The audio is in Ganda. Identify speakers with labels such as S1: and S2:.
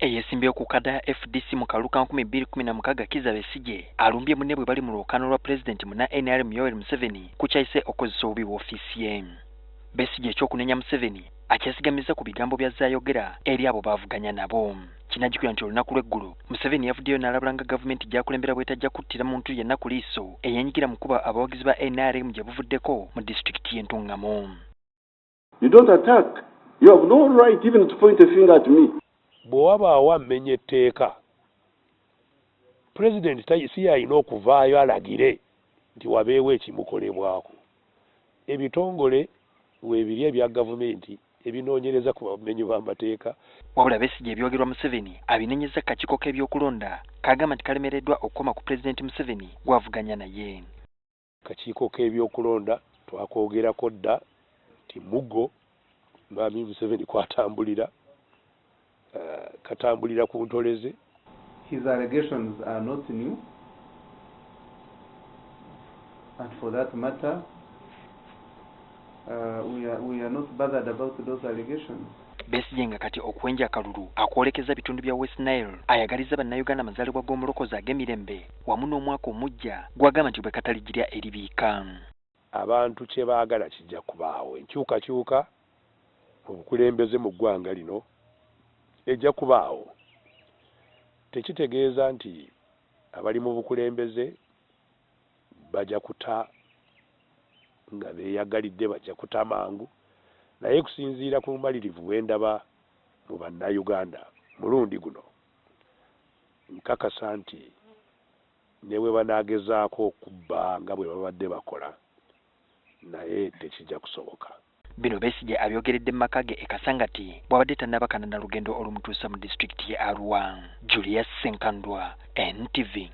S1: Eyeesimbyewo ku kadda ya FDC mu kalulu ka 2016 Kizza Besigye alumbye munne bwe bali mu lwokaano lwa pulezidenti munna NRM Yoweri Museveni ku kyayise okukozesa obubi woofiisi ye. Besigye eky'okunenya Museveni akyesigamizza ku bigambo by'azze ayogera eri abo b'avuganya nabo. Kinajjukirwa nti olunaku lw'eggulo Museveni yavuddeyo n'alabula nga gavumenti gy'akulembera bw'etajja kuttira muntu yenna ku liiso eyeenyigira mu kuba abawagizi ba NRM gye buvuddeko mu disitulikiti y'e Ntungamo.
S2: You don't attack. You have no right even to point a finger at me.
S3: Bwe wabaawo amenya etteeka, pulezidenti si y'alina okuvaayo alagire nti wabeewo ekimukolebwako. Ebitongole weebiri ebya gavumenti ebinoonyereza ku bamenyi b'amateeka.
S1: Wabula Besigye ebyogerwa Museveni abinenyezza kakiiko k'ebyokulonda kagamba nti kalemereddwa okukoma ku pulezidenti Museveni gw'avuganya naye.
S3: Kakiiko k'ebyokulonda twakoogerako dda nti muggo Mwami Museveni kwatambulira, katambulira ku ntoleze.
S4: His allegations are not new, and for that matter, we are not bothered about those allegations.
S1: Besigye nga kati okuwenja akalulu akwolekeza bitundu bya West Nile ayagaliza bannayuganda amazaalibwa g'omulokozi ag'emirembe wamu n'omwaka omuggya gw'agamba nti bwe kataligirya eribiika.
S3: Abantu kye baagala kijja kubaawo, enkyukakyuka mu bukulembeze mu ggwanga lino ejja kubaawo. Tekitegeeza nti abali mu bukulembeze bajja kuta nga beeyagalidde, bajja kuta mangu, naye kusinziira ku bumalirivu bwe ndaba mu bannayuganda mulundi guno, nkakasa nti ne bwe banaagezaako okubba nga bwe babadde bakola, naye tekijja kusoboka.
S1: Bino Besigye abyogeredde mu maka ge e Kasangati bw'abadde tannabakana na lugendo olumutuusa mu disitulikiti ye Arua. Julius Senkandwa, NTV.